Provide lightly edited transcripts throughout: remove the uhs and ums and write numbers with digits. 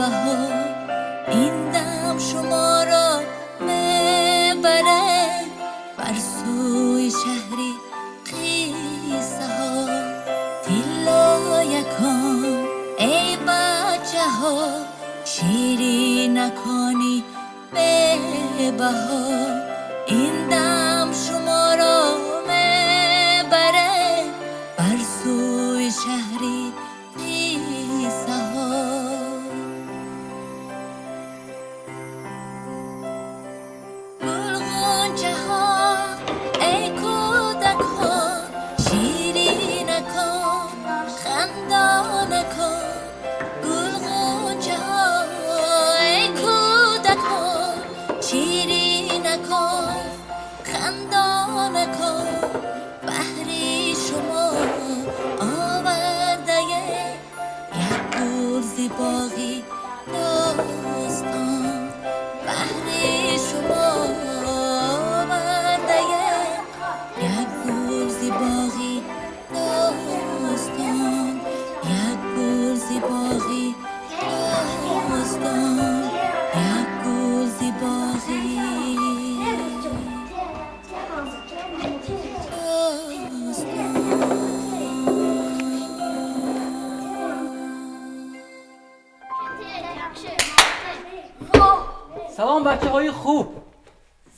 бебаҳо, ин дам шуморо мебарад бар сӯи шаҳри қиссаҳо. Тиллоякон, эй бачаҳо, ширинакони бебаҳо, ин дам шуморо мебарад бар сӯи шаҳри қиссаҳо. Гулғунчаҳо, эй кӯдакҳо, ширинакон, хандонакон. Гулғунчаҳо, эй кӯдакҳо, ширинакон, хандонакон. Баҳри шумо овардаем як гул зи боғи достон. Баҳри шумо овардаем як гул зи боғи достон. Як гул зи боғи достон. Як гул зи боғи достон. Салом, бачаҳои хуб.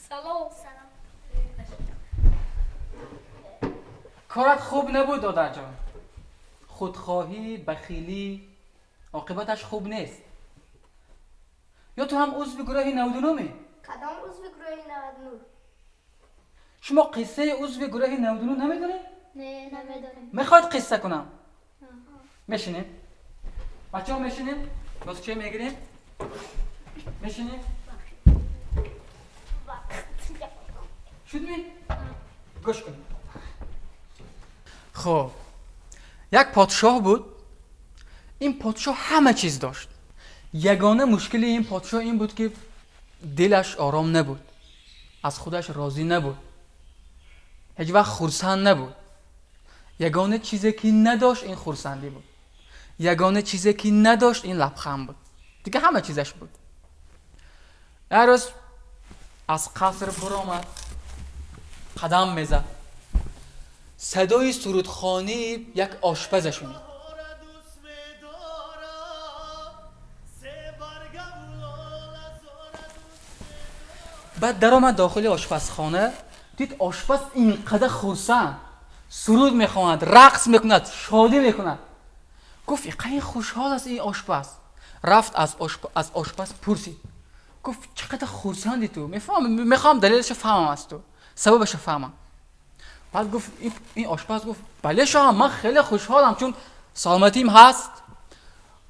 Салом. Корат хуб набуд, додарҷон. Худхоҳӣ, бахилӣ оқибаташ хуб нест. Ё ту ҳам узви гурӯҳи 99-мӣ? Кадом узви гурӯҳи 99? Шумо қиссаи узви гурӯҳи 99 намедонед? Не, намедонем. Мехоҳед қисса кунам? Мешинем, бачаҳо, мешинем, боз чой мегирем, мешинем. Шуд ми? Гӯш кунед. Хоб, як подшоҳ буд. Ин подшоҳ ҳама чиз дошт. Ягона мушкили ин подшоҳ ин буд, ки дилаш ором набуд, аз худаш розӣ набуд, ҳеҷ вақт хурсанд набуд. Ягона чизе ки надошт, ин хурсандӣ буд. Ягона чизе ки надошт, ин лабханд буд. Дига ҳама чизаш буд. Як рӯз аз қаср буромад, қадам мезад, садои сурудхонии як ошпаза шунид. Дӯст медорам, се баргаву лолазора дӯст. Баъд даромад дохили ошпазхона, дид, ошпаз инқадар хурсанд суруд мехонад, рақс мекунад, шодӣ мекунад. Гуфт: «Иқа ин хушҳол аст ин ошпаз». Рафт, аз ошпаз пурсид, гуфт: «Чӣ қадар хурсанди ту? Мехоҳам далелашо фаҳмам аз ту, сабабашо фаҳмам». Баъд гуфт, ин ошпаз гуфт: «Бале, шоҳам, ман хеле хушҳолам, чун саломатим ҳаст,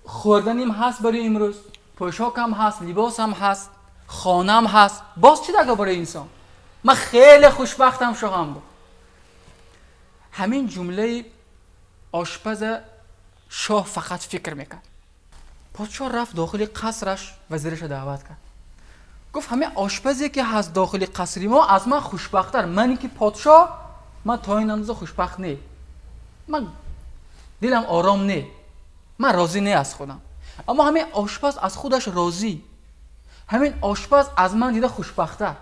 хӯрданим ҳаст барои имрӯз, пӯшокам ҳаст, либосам ҳаст, хонам ҳаст. Боз чӣ даркор барои инсон? Ман хеле хушбахтам, шоҳам», гуфт. Ҳамин ҷумлаи ошпаза шоҳ фақат фикр мекард. Подшоҳ рафт дохили қасраш, вазираша даъват кард, гуфт: «Ҳамин ошпазе ки ҳаст дохили қасри мо, аз ман хушбахттар. Мане ки подшоҳ, ман то ин андоза хушбахт не, ман дилам ором не, ман розӣ не аз худам. Аммо ҳамин ошпаз аз худаш розӣ, ҳамин ошпаз аз ман дида хушбахттар.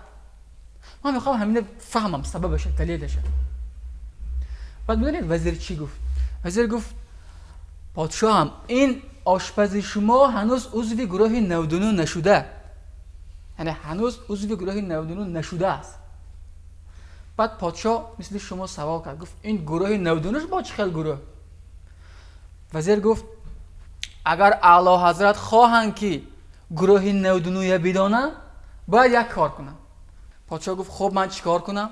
Ман мехоҳам ҳамина фаҳмам, сабабаша, далелаша». Баъд медонед, вазир чӣ гуфт? Вазир гуфт: «Подшоҳам, ин ошпази шумо ҳанӯз узви гурӯҳи 99 нашуда, яъне ҳанӯз узви гурӯҳи 99 нашудааст». Баъд подшоҳ мисли шумо савол кард, гуфт: «Ин гурӯҳи 99 бо чӣ хел гурӯҳ?» Вазир гуфт: «Агар Аъло ҳазрат хоҳанд, ки гурӯҳи 99 бидонанд, бояд як кор кунанд». Подшоҳ гуфт: «Хуб, ман чӣ кор кунам?»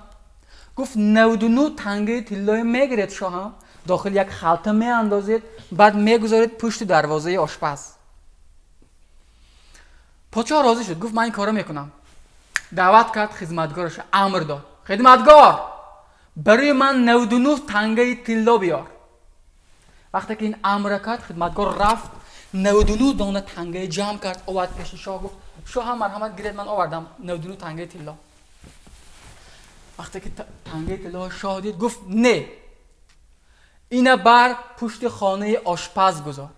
Гуфт: «99 тангаи тиллое мегиред, шоҳам, дохили як халта меандозед, баъд мегузоред пушти дарвозаи ошпаз». Подшоҳ розӣ шуд, гуфт: «Ман ин корро мекунам». Даъват кард хизматгораша, амр дод: «Хизматгор, барои ман 99 тангаи тилло биёр». Вақте ки ин амра кард, хизматгор рафт, 99 дона тангаи ҷамъ кард, овард пеши шоҳ, гуфт: «Шоҳам, марҳамат, гиред, ман овардам 99 тангаи тилло». Вақте ки тангаи тиллоро шоҳ дид, гуфт: «Не, ина бар пушти хонаи ошпаз гузор».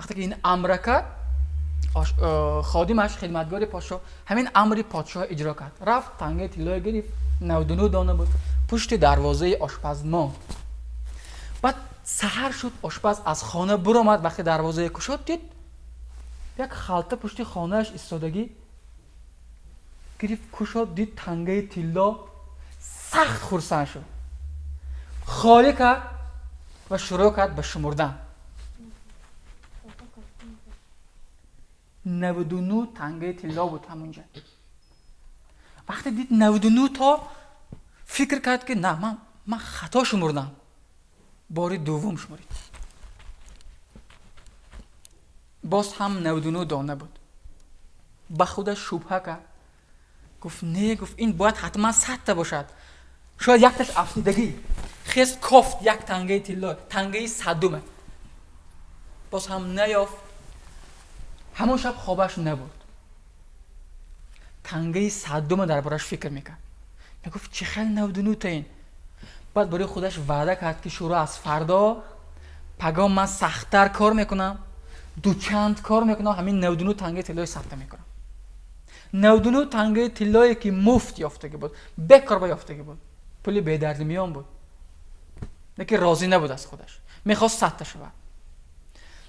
Вақте ки ин амр кард, ходимаш, хидматгори подшоҳ, ҳамин амри подшоҳ иҷро кард. Рафт, тангаи тиллое гирифт, 99 дона буд, пушти дарвозаи ошпаз монд. Баъд саҳар шуд, ошпаз аз хона буромад, вақте дарвозае кушод, дид як халта пушти хонааш истодагӣ, гирифт, кушод, дид тангаи тилло, сахт хурсанд шуд. Холӣ кард ва шурӯъ кард ба шумурдан. 99 тангаи тилло буд ҳамонҷа. Вақте дид 99 то, фикр кард ки на, ман хато шумурдам. Бори дуввум шуморид. Боз ҳам 99 дона буд. Ба худаш шубҳа кард. Гуфт не, гуфт ин бояд ҳатман 100 та бошад. Шояд якташ афтидагӣ. Хест кофт як тангаи тилло, тангаи садума. Боз ҳам наёфт. Ҳамон шаб хобаш набуд. Тангаи садума дар бораш фикр мекард. Мегуфт чӣ хел 99 та ин. Баъд барои худаш ваъда кард ки шурӯъ аз фардо пагоҳ ман сахттар кор мекунам, дучанд кор мекунам, ҳамин 99 тангаи тиллои садта мекунам. 99 тангаи тиллое ки муфт ёфтагӣ буд, бекор ба ёфтагӣ буд, пули бедарди миён буд. Лекин розӣ набуд аз худаш, мехост садта шавад.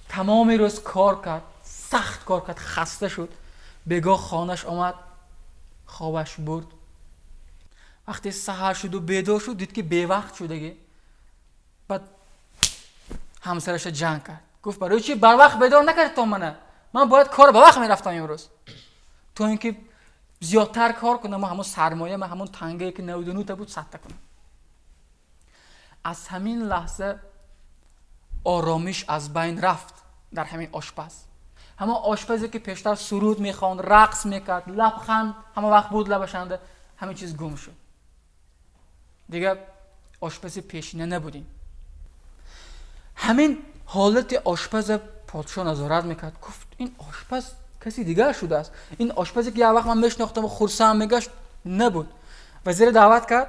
Тамоми рӯз кор кард, сахт кор кард, хаста шуд. Бегоҳ хонаш омад, хобаш бурд. Вақте саҳар шуду бедор шуд, дид ки бевақт шудагӣ. Баъд ҳамсараша ҷанг кард. Гуфт барои чӣ барвақт бедор накардӣ то мана? Ман бояд кор ба вақт мерафтам имрӯз, то ин ки зиёдтар кор кунам ва ҳамон сармоя, ман ҳамон тангае ки 99 та буд садта кунам. Аз ҳамин лаҳза оромиш аз байн рафт дар ҳамин ошпаз. Ҳамон ошпазе ки пештар суруд мехонд, рақс мекард, лабханд ҳама вақт буд лабашанда, ҳамин чиз гум шуд. Дигар ошпази пешина набудем. Ҳамин ҳолати ошпаза подшоҳ назорат мекард. Гуфт ин ошпаз каси дигар шудааст. Ин ошпазе ки як вақт ман мешинохтам ва хурсанд мегашт набуд. Вазира даъват кард,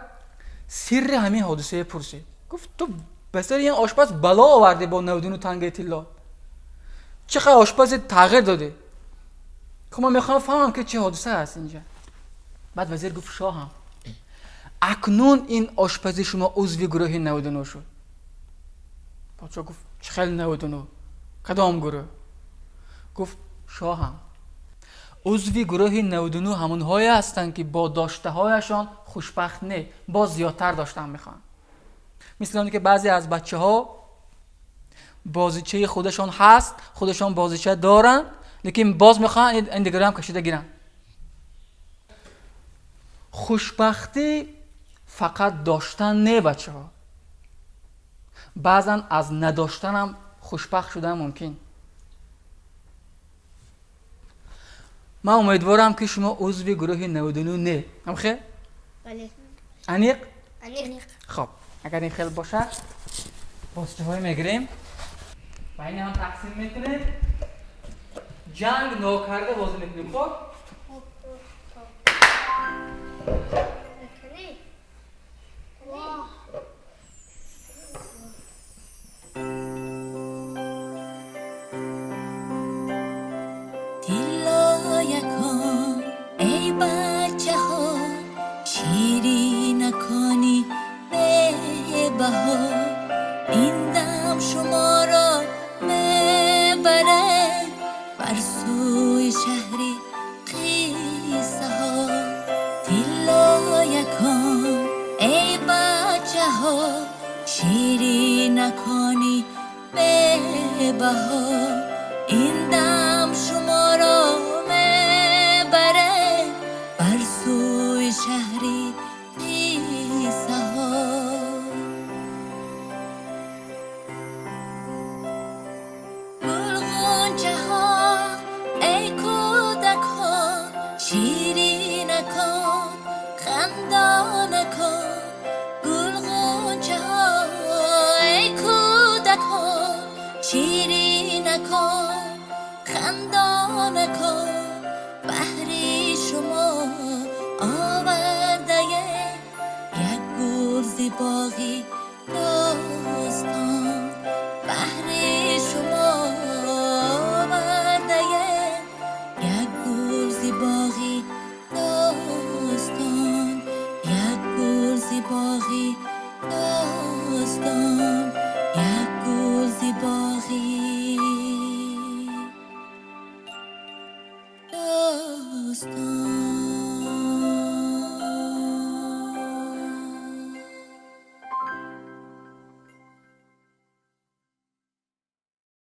сирри ҳамин ҳодисае пурсид. Гуфт ту ба сари ин ошпаз бало овардӣ бо 99 тангаи тилло. Чӣ қадр ошпазе тағйир додӣ? Хуб ман мехоҳам фаҳмам ки чӣ ҳодиса аст инҷа. Баъд вазир гуфт шоҳам, акнун ин ошпази шумо узви гурӯҳи 99 шуд. Подшоҳ гуфт чӣ хел 99? Кадом гурӯҳ? Гуфт шоҳам, узви гурӯҳи 99 ҳамонҳое ҳастанд ки бо доштаҳояшон хушбахт не, боз зиёдтар доштан мехоҳанд. Мисли оне ки баъзе аз бачаҳо бозичаи худашон ҳаст, худашон бозича доранд, лекин боз мехоҳанд ин дигарам кашида гиранд. Хушбахтӣ фақат доштан не, бачаҳо. Баъзан аз надоштанам хушбахт шудан мумкин. Ман умедворам ки шумо узви гурӯҳи 99 не. Ҳамхел? Бале. Аниқ? Аниқ. Хоб, агар ин хел бошад, бозичаҳое мегирем ва ин ҳам тақсим мекунем. Ҷанг нокарда бозӣ мекунем, хоб? Тиллоякон, эй бачаҳо, ширинакони бебаҳо, ин дам шуморо мебарад бар сӯи шаҳри қиссаҳо. Тиллоякон, эй бачаҳо, ширинакони бебаҳо, ин дам шуморо мебарад бар сӯи шаҳри қиссаҳо. Гулғунчаҳо, эй кӯдакҳо, ширинакон, хандонакон. Гулғунчаҳо, эй кӯдакҳо, ширинакон, хандонакон, баҳри шумо овардаем як гул зи боғи достон. Баҳри шумо Ҳастам.